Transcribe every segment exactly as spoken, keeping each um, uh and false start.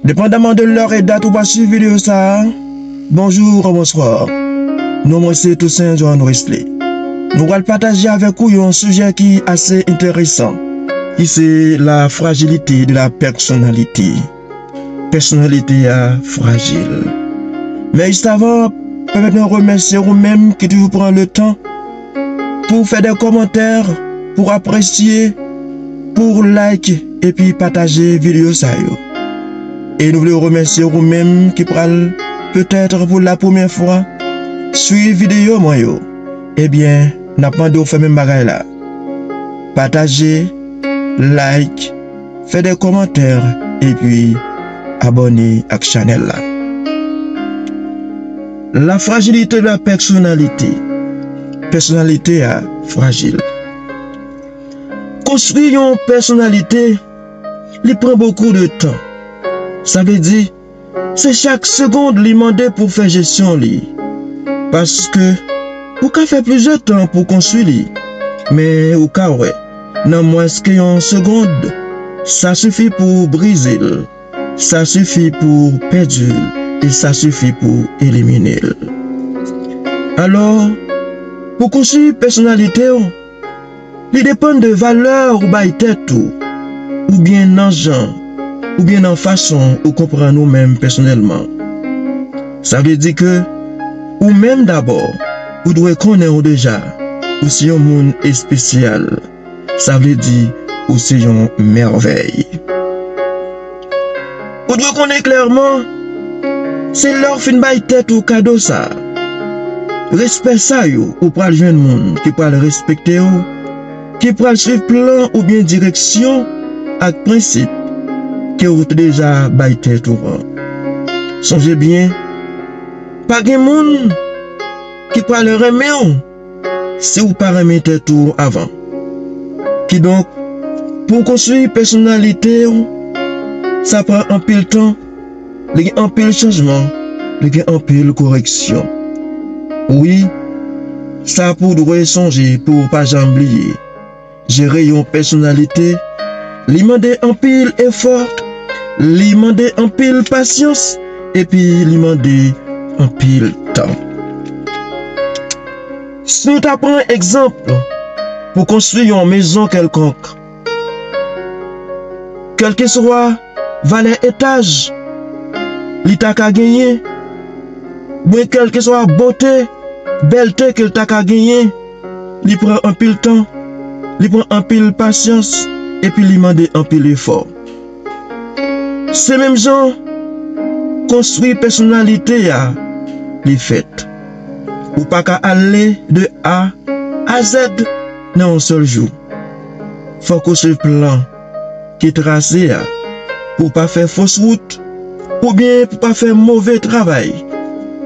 Depandamman de lè e dat ou pral swiv videyo sa a, bonjou ou bonswa. Non mwen se Toussaint John Wesley. Nou pral pataje avèk ou yon sijè ki ase enteresan, ki se la fragilité de la personnalité. Pèsonalite a frajil. Men jis avan, pèmèt mwen remèsye ou menm ki toujou pran le tan pou fè de kòmantè, pou apresye, pou like epi pataje videyo sa yo. E nou vle remèsye ou menm ki pral, petèt pou la premyè fwa, swiv videyo mwen yo. Ebyen, n ap mande w fè menm bagay la. Pataje, like, fè de kòmantè, epi abòne ak chanèl la. La fragilité de la personnalité. Pèsonalite a frajil. Konstwi yon pèsonalite, li pran bokou de tan. Sa vle di, se chak segond li mande pou fè jesyon li. Paske ou ka fè plizyè tan pou konstwi li, men ou ka wè, nan mwens ke yon segond, sa sifi pou brize l, sa sifi pou pèdi l, e sa sifi pou elimine l. Alò, pou konstwi pèsonalite w, li depann de valè ou bay tèt ou, oubyen nan jan, oubyen nan fason ou konprann ou menm pèsonèlman. Sa vle di ke ou menm dabò, ou dwe konnen ou deja, ou se yon moun espesyal. Sa vle di ou se yon mèvèy. Ou dwe konnen klèman, se lè w fin bay tèt ou kado sa a, respè sa yo, ou pral jwenn moun ki pral respekte w, ki pral swiv plan oubyen direksyon ak prensip ke ou te deja bay tèt ou an. Sonje byen, pa gen moun ki pral renmen w si w pa renmen tèt ou avan. Kidonk, pou w konstwi pèsonalite w, sa pran anpil tan, li gen anpil chanjman, li gen anpil koreksyon. Wi, sa pou w dwe sonje pou w pa janm bliye. Jere yon pèsonalite, li mande anpil efò, li mande anpil pasyans, epi li mande anpil tan. Si nou ta pran egzanp pou konstwi yon mezon kèlkonk, kèlkeswa valè etaj li ta ka genyen, oubyen kèlkeswa bote, bèlte ke l ta ka genyen, li pran anpil tan, li pran anpil pasyans, epi li mande anpil efò. Se menm jan konstwi pèsonalite a li fèt. Ou pa ka ale de A a Z nan yon sèl jou. Fòk ou swiv plan ki trase a, pou w pa fè fos wout, oubyen pou w pa fè move travay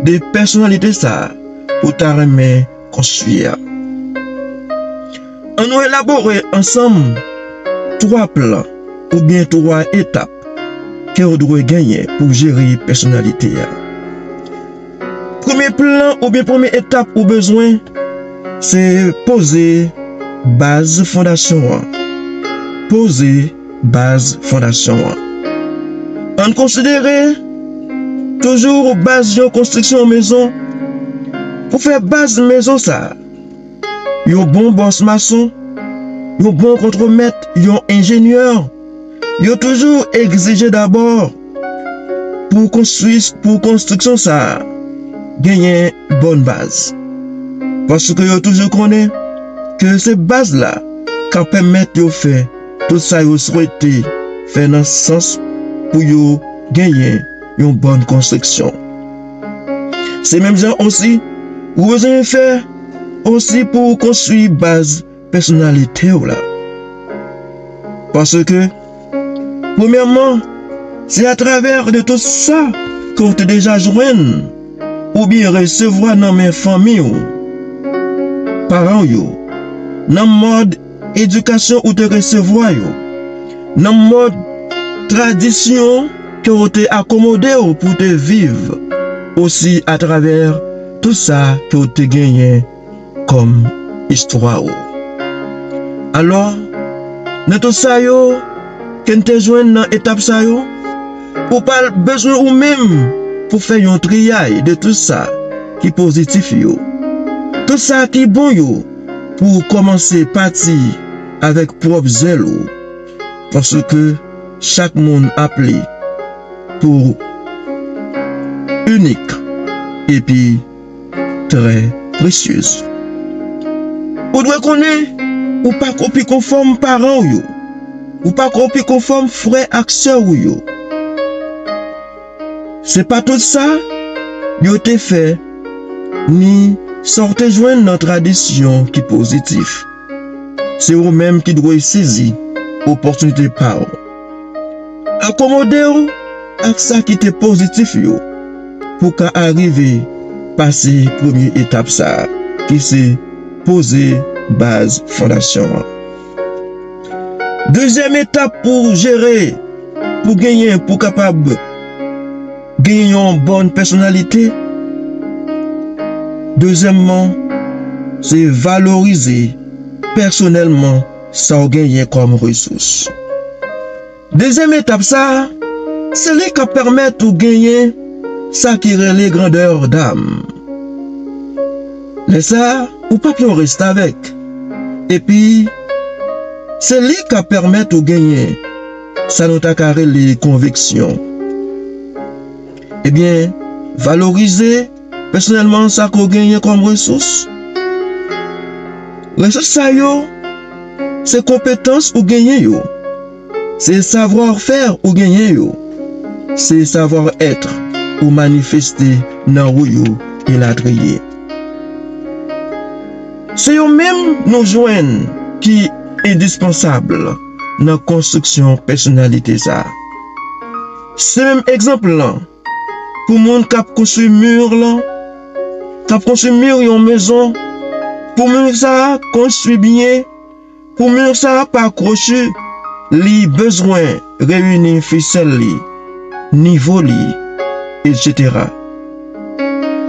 de pèsonalite sa a ou ta renmen konstwi a. Ann nou elabore ansanm twa plan oubyen twa etap ke w dwe genyen pou w jere pèsonalite a. Premye plan oubyen premye etap ou bezwen, se poze baz fondasyon an. Poze baz fondasyon an. Ann konsidere toujou baz yon konstriksyon mezon. Pou fè baz mezon sa a, yon bon bòs mason, yon bon kontwomèt, yon enjenyè, yo toujou egzije dabò pou konstwi, pou konstriksyon sa a genyen bòn baz. Paske yo toujou konnen ke se baz la k ap pèmèt yo fè tout sa yo swete fè nan sans pou yo genyen yon bòn konstriksyon. Se menm jan osi, ou bezwen fè osi pou w konstwi baz pèsonalite w la. Paske, premyèman, se atravè de tout sa ke w te deja jwenn oubyen resevwa nan men fanmi w, paran w yo, nan mòd edikasyon ou te resevwa yo, nan mòd tradisyon ke w te akomode w pou w te viv, osi atravè tout sa ke w te genyen kòm istwa w. Alò, nan tout sa yo ke n te jwenn nan etap sa yo, ou pral bezwen ou menm pou fè yon triyay de tout sa ki pozitif yo, tout sa ki bon yo, pou w kòmanse pati avèk pwòp zèl ou, paske chak moun aple pou inik epi trè presyez. Ou dwe konnen ou pa ko pi konfòm paran w yo, ou pa ko pi konfòm frè ak sè w yo. Se pa tout sa yo te fè, ni sa w te jwenn nan tradisyon ki pozitif. Se ou menm ki dwe sezi opòtinite pa w. Akomode w ak sa ki te pozitif yo pou w ka arive pase premye etap sa a, ki se poze baz fondasyon an. Dezyèm etap pou jere, pou genyen, pou kapab genyen yon bòn pèsonalite. Dezyèmman, se valorize pèsonèlman sa w genyen kòm resous. Dezyèm etap sa a, se li k ap pèmèt ou genyen sa ki rele grandè dam. Lè sa a, ou p ap yon restavèk. Epi, se li k ap pèmèt ou genyen sa nou ta ka rele konviksyon. Ebyen, valorize pèsonèlman sa ke w genyen kòm resous. Resous sa yo, se konpetans ou genyen yo. Se savoir faire ou genyen yo. Se savoir être ou manifeste nan ou yo, elatriye. Se yo menm nou jwenn ki endispansab nan konstriksyon pèsonalite sa a. Se menm egzanp lan pou moun k ap konstwi mi lan, k ap konstwi mi yon mezon, pou mi sa a konstwi byen, pou mi sa a pa kwochi, li bezwen reyini fisèl li, nivo li, etsetera.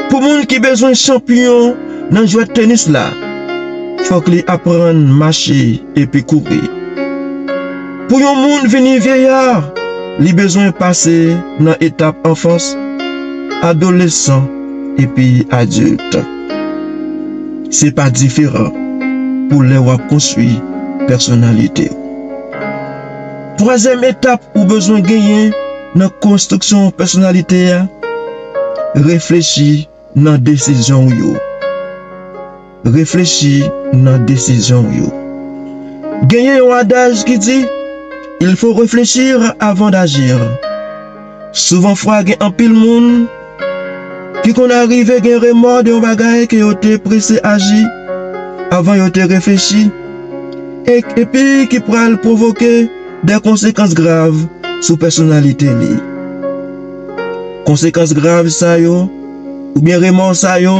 Pou moun ki bezwen chanpyon nan jwèt tenis la, fòk li aprann mache epi kouri. Pou yon moun vini vyeyar, li bezwen pase nan etap anfans, adolesan, epi adilt. Se pa diferan pou lè w ap konstwi pèsonalite w. Twazyèm etap ou bezwen genyen nan konstriksyon pèsonalite a, reflechi nan desizyon w yo. Reflechi nan desizyon w yo. Genyen yon adaj ki di, il faut réfléchir avant d'agir. Souvan fwa gen anpil moun ki konn arive gen remò de yon bagay ke yo te prese aji avan yo te reflechi, e, epi ki pral pwovoke de konsekans grav sou pèsonalite li. Konsekans grav sa yo, oubyen remò sa yo,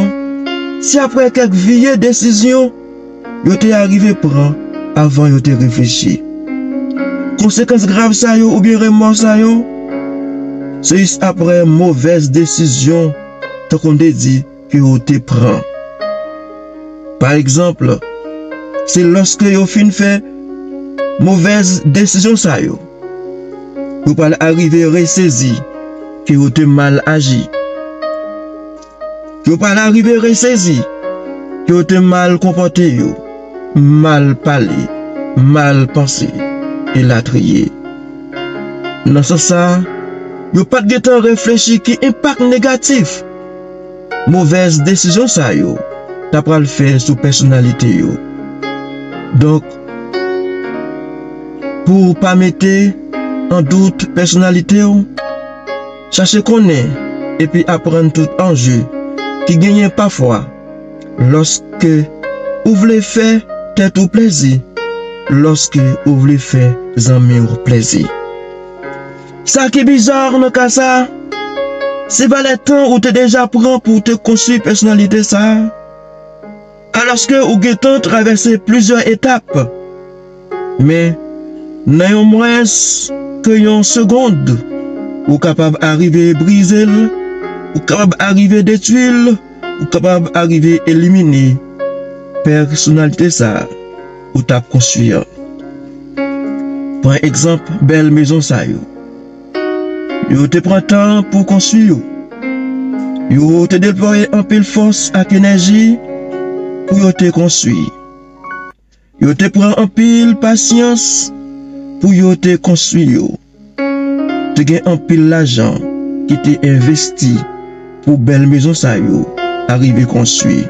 se apre kèk vye desizyon yo te arive pran avan yo te reflechi. Konsekans grav sa yo oubyen remò sa yo, se jis apre movèz desizyon, tankou m te di, ke yo te pran. Pa egzanp, se lòske yo fin fè movèz desizyon sa yo, yo pral arive resezi ke yo te mal aji. Yo pral arive resezi ke yo te mal konpòte yo, mal pale, mal panse, elatriye. Nan sans sa a, yo pa t gentan reflechi ki enpak negatif movèz desizyon sa yo ta pral fè sou pèsonalite yo. Donk, pou w pa mete an dout pèsonalite w, chache konnen epi aprann tout anje ki genyen pafwa lòske ou vle fè tèt ou plezi, lòske ou vle fè zanmi w plezi. Sa ki biza nan ka sa a, se valè tan ou te deja pran pou w te konstwi pèsonalite sa a, alòske ou gentan travèse plizyè etap. Men, nan yon mwens ke yon segond, ou kapab arive brize l, ou kapab arive detwi l, ou kapab arive elimine pèsonalite sa a ou t ap konstwi an. Pran egzanp bèl mezon sa yo. Yo te pran tan pou konstwi yo. Yo te deplwaye anpil fòs ak enèji pou yo te konstwi. Yo te pran anpil pasyans pou yo te konstwi yo. Te gen anpil lajan ki te envesti pou bèl mezon sa yo arive konstwi.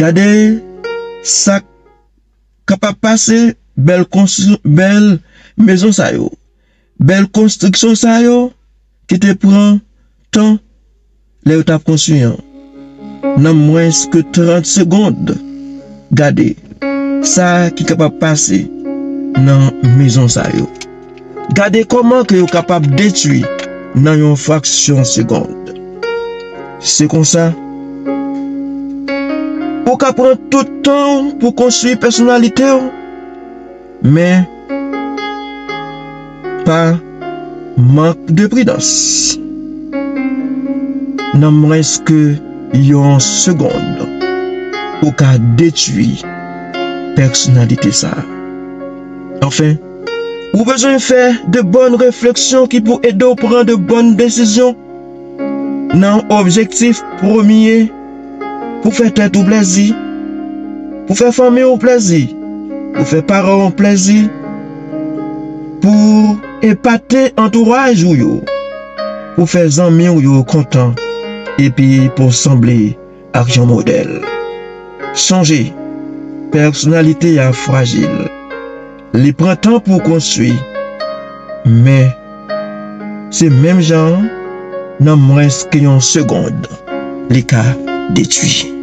Gade sa k kapab pase bèl konstri-, bèl mezon sa yo, bèl konstriksyon sa yo ki te pran tan lè yo t ap konstwi an. Nan mwens ke trant segonn, gade sa ki kapab pase nan mezon sa yo. Gade kòman ke yo kapab detwi nan yon fraksyon segonn. Se konsa, ou ka pran tout tan w pou konstwi pèsonalite w, men pa mank de pridans. Nan mwens ke yon segonn, ou ka detwi pèsonalite sa a. Anfen, ou bezwen fè de bòn refleksyon ki pou ede w pran de bòn desizyon nan objektif premye, pou fè tèt ou plèzi, pou fè fanmi w plèzi, pou fè paran w plèzi, pou epate antouraj ou yo, pou fè zanmi w yo kontan, epi pou w sanble ak yon modèl. Sonje, pèsonalite a frajil. Li pran tan pou konstwi, men se menm jan an, nan mwens ke yon segonn, li ka detwi.